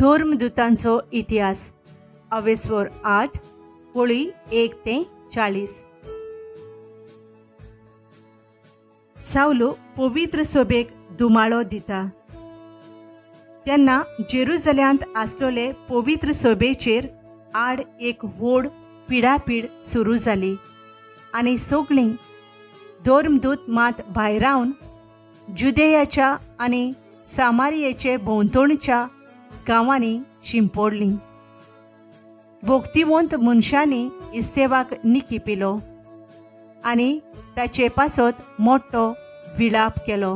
धर्मदूतांचो इतिहास अवेस्वर 8 ओळी 1 ते 40. सावलो पवित्र सोबेक दुमाळो दिता. तेन्ना जेरुजल्यांत आसलेले पवित्र सोबेचेर आड एक व्हड पिडापीड सुरू जाली आनी सगळीं धर्मदूत मात भायरावन जुदेयाच्या आनी सामारियेचे भोंवतणच्या गांवांनी शिंपडलीं. भोक्तिवंत मनशांनी इस्तेवाक निकी पिलो आनी ताचे पासत मोठो विळाप केलो.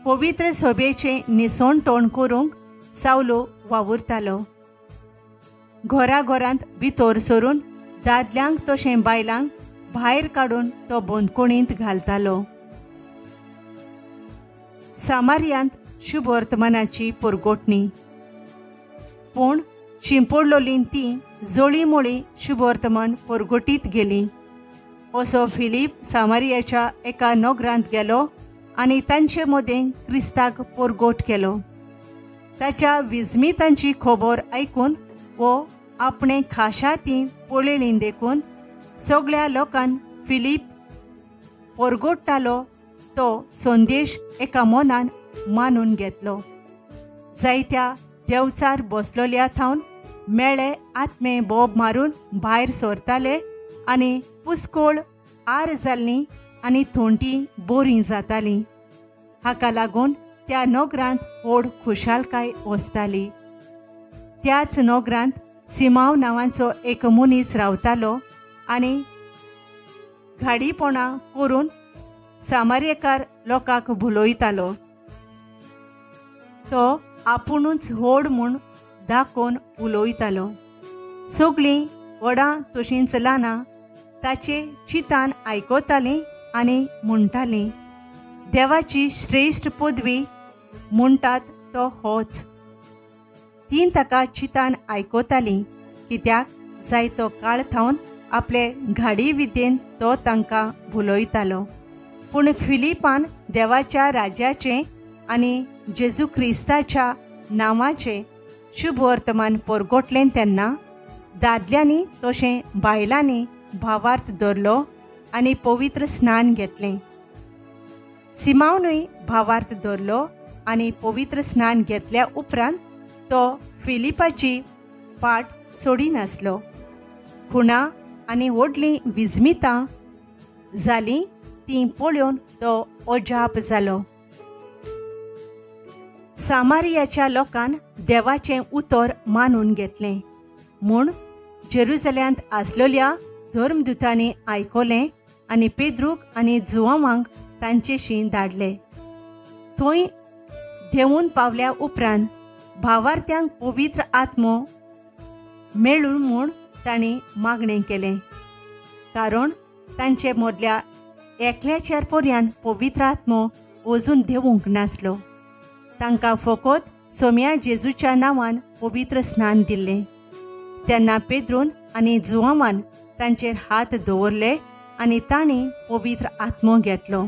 पवित्र सभेचें निसणटोण करूंक सावलो वावुरतालो. घरा घरांत भितर सरून दादल्यांक तशें बायलांक भायर काडून तो बंदखणींत घालतालो. सामारियांत शुभवर्तमानाची परगोटणी. पूण शिंपडलोलीं तीं जळीमळीं शुभवर्तमान परगोटीत गेलीं. असो फिलीप सामारियाच्या एका नगरांत गेलो आनी तांचे मदें क्रिस्ताक परगोट केलो. ताच्या विजमितांची खबर आयकून वो आपणे खाशा तीं पळयलीं देखून सगळ्या लोकान फिलीप परगोट्टालो तो संदेश एका मनान मानून घेतलो. जायत्या देवचार बसलोल्या थावन मेळे आत्मे बोब मारून भायर सरताले आनी पुस्कोळ आर जाल्लीं आनी थोंटी बोरीं जातालीं. हाका लागून त्या नगरांत व्हड खुशालकाय वसताली. त्याच नगरांत सिमांव नांवाचो एक मनीस रावतालो आनी घाडीपणां करून सामार्यकार लोकांक भुलयतालो. तो आपुणूच व्हड म्हूण दाखोवन उलयतालो. सगळीं व्हडां तशींच ल्हानां ताचे चिंतान आयकतालीं आनी म्हणटालीं, देवाची श्रेश्ठ पदवी म्हणटात तो होच. तीं ताका चिंतान आयकतालीं कित्याक जायतो काळ थावन आपले घाडी विद्येन तो तांकां भुलयतालो. पूण फिलिपान देवाच्या राज्याचें आनी जेजू क्रिस्ताच्या नांवाचें शुभवर्तमान परगोटलें तेन्ना दादल्यांनी तशें बायलांनी भावार्थ धरलो आनी पवित्र स्नान घेतलें. सिमांवनूय भावार्थ धरलो आनी पवित्र स्नान घेतल्या उपरांत तो फिलिपाची पाट सोडिनासलो. खुणा आनी व्हडलीं विजमितां जालीं तीं पळोवन तो अजाप जालो. सामारियाच्या लोकान देवाचें उतर मानून घेतलें म्हूण जेरुजल्यांत आसलेल्या धर्मदूतांनी आयकलें आनी पेद्रूक आनी जुवांवांक तांचेशी धाडले. थंय देंवून पावल्या उपरांत भावार्थ्यांक पवित्र आत्मो मेळून म्हूण तांणी मागणें केलें, कारण तांचे मदल्या एकल्याचेर पर्यान पवित्र आत्मो अजून देंवूंक नासलो. तांकां फकत सोम्या जेजूच्या नांवान पवित्र स्नान दिल्लें. तेन्ना पेद्रून आनी जुवांवान तांचेर हात दवरले आनी तांणी पवित्र आत्मो घेतलो.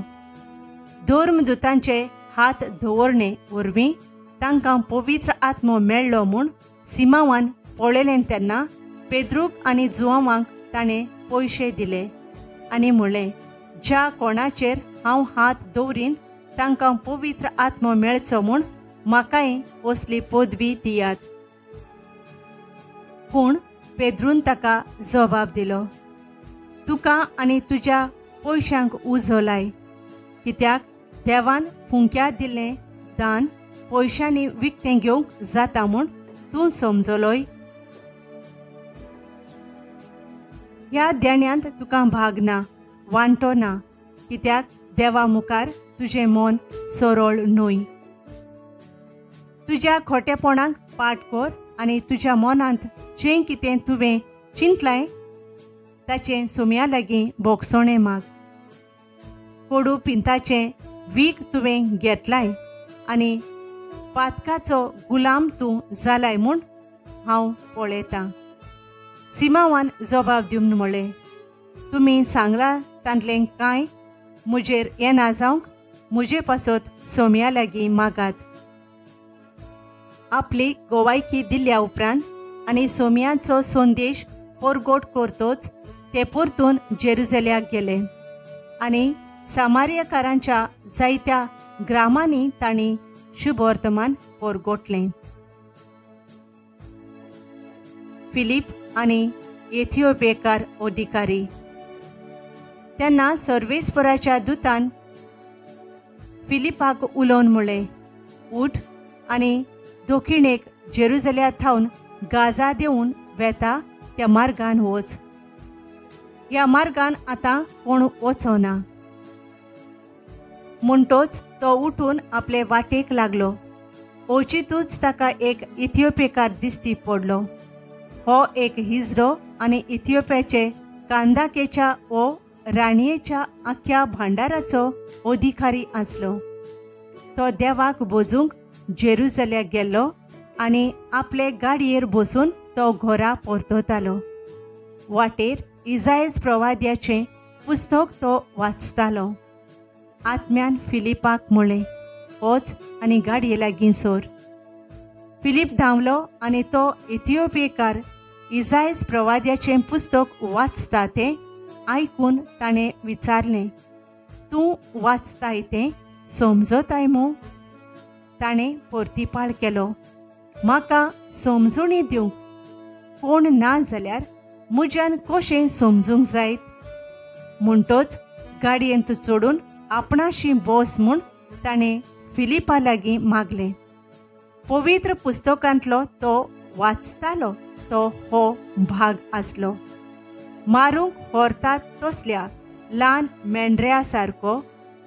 धर्मदूतांचे हात दवरणे वरवीं तांकां पवित्र आत्मो मेळ्ळो म्हूण सिमांवान पळयलें तेन्ना पेद्रूक आनी जुवांवांक ताणें पयशे दिले आनी म्हणलें, ज्या कोणाचेर हांव हात दवरीन तांकां पवित्र आत्मो मेळचो म्हूण म्हाकाय असली पदवी दियात. पूण पेद्रून ताका जबाब दिलो, तुका आनी तुज्या पयशांक उजो लाय, कित्याक देवान फुंक्या दिल्लें दान पयशांनी विकतें घेवंक जाता म्हूण तूं समजलोय. ह्या देण्यांत तुका भाग ना, वांटो ना, कित्याक देवा मुखार तुजें मन सरळ न्हय. तुज्या खोटेपणाक पाट कर आनी तुज्या मनांत जें कितें तुवें चिंतलाय ताचें सोम्या लागीं भोगसणें माग. कोडू पिंताचें वीख तुवें घेतलाय आनी पातकाचो गुलाम तूं जालाय म्हूण हांव पळयतां. सिमांवान जबाब दिवन म्हणलें, तुमी सांगलां तांतलें कांय म्हजेर येना जावंक म्हजे पासत सोम्या लागीं मागात. आपली गोवायकी दिल्या उपरांत आनी सोम्याचो संदेश परगोट करतोच ते परतून जेरुजल्याक गेले आनी सामार्यकारांच्या जायत्या ग्रामांनी तांणी शुभवर्तमान परगोटलें. फिलीप आनी एथिओपियेकार अधिकारी. तेन्ना सर्वेस्पराच्या दुतान फिलिपाक उलोवन म्हळें, उठ आनी दक्षिणेक जेरुजल्या थावन गाजा देवन वेता त्या मार्गान वच. ह्या मार्गान आतां कोण वचना. म्हणटोच तो उठून आपले वाटेक लागलो. अवचितूच ताका एक इथिओपियेकार दिश्टी पडलो. हो एक हिजरो आनी इथिओपियाचे कांदाकेच्या वो राणयेच्या आख्या भांडाराचो अधिकारी आसलो. तो देवाक बोजूंक जेरुजल्याक गेल्लो आनी आपले गाडयेर बसून तो घरा परततालो. वाटेर इजायस प्रवाद्याचें पुस्तक तो वाचतालो. आत्म्यान फिलिपाक म्हळें, वच आनी गाडये लागीं सोर. फिलीप धांवलो आनी तो इथिओपियेकार इजायस प्रवाद्याचें पुस्तक वाचता तें आयकून ताणें विचारलें, तूं वाचताय तें समजताय मू? ताणें परतिपाळ केलो, म्हाका समजूणी दिवंक कोण ना जाल्यार म्हज्यान कशें समजूंक जायत? म्हणटोच गाडयेंत चडून आपणाशी बस म्हूण ताणें फिलिपा लागीं मागलें. पवित्र पुस्तकांतलो तो वाचतालो तो हो भाग आसलो. मारूंक व्हरतात तसल्या ल्हान मेंढऱ्या सारको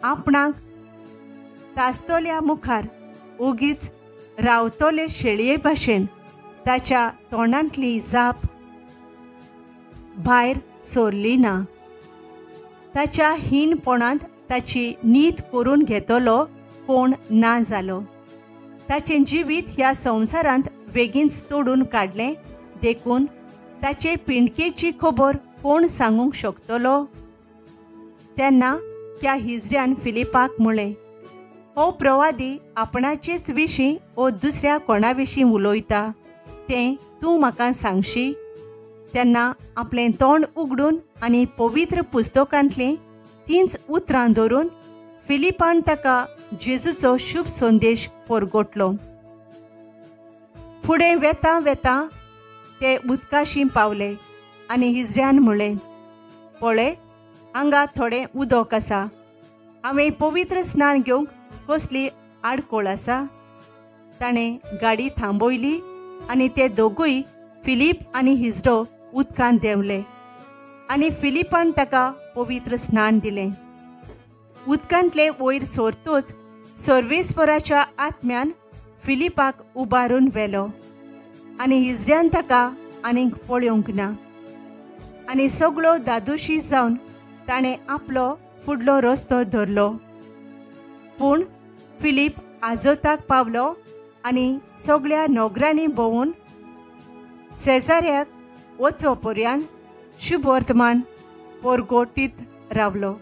आपणाक तासतल्या मुखार ओगीच रावतले शेळये भाशेन ताच्या तोंडांतली जाप भायर सरली ना. ताच्या हीनपणांत ताची नीत करून घेतलो कोण ना जालो. ताचें जिवीत ह्या संवसारांत बेगीनच तोडून काडलें देखून ताचे पिंडकेची खबर कोण सांगूंक शकतलो? तेन्ना त्या हिजऱ्यान फिलिपाक म्हळें, हो प्रवादी आपणाचेच विशीं वो दुसऱ्या कोणा विशीं उलयता तें तूं म्हाका सांगशी? तेन्ना आपलें तोंड उगडून आनी पवित्र पुस्तकांतलीं तींच उतरां धरून फिलिपान ताका जेजूचो शुभ संदेश परगोटलो. फुडें वेता वेता ते उदकाशी पावले आनी हिजऱ्यान म्हळें, पळय हांगा थोडें उदक आसा, हांवें पवित्र स्नान घेवंक कसली आडखळ आसा? ताणें गाडी थांबयली आनी ते दोगूय फिलीप आनी हिजरो उदकांत देंवले आनी फिलिपान ताका पवित्र स्नान दिलें. उदकांतले वयर सरतोच सर्वेस्पराच्या आत्म्यान फिलिपाक उबारून व्हेलो आनी हिजऱ्यान ताका आनीक पळोवंक ना. आनी सगळो दादोशी जावन ताणें आपलो फुडलो रस्तो धरलो. पूण फिलीप आजोताक पावलो आनी सगळ्या नोगरांनी भोंवून शेजाऱ्याक वचो पर्यान शुभवर्तमान परगोटीत रावलो.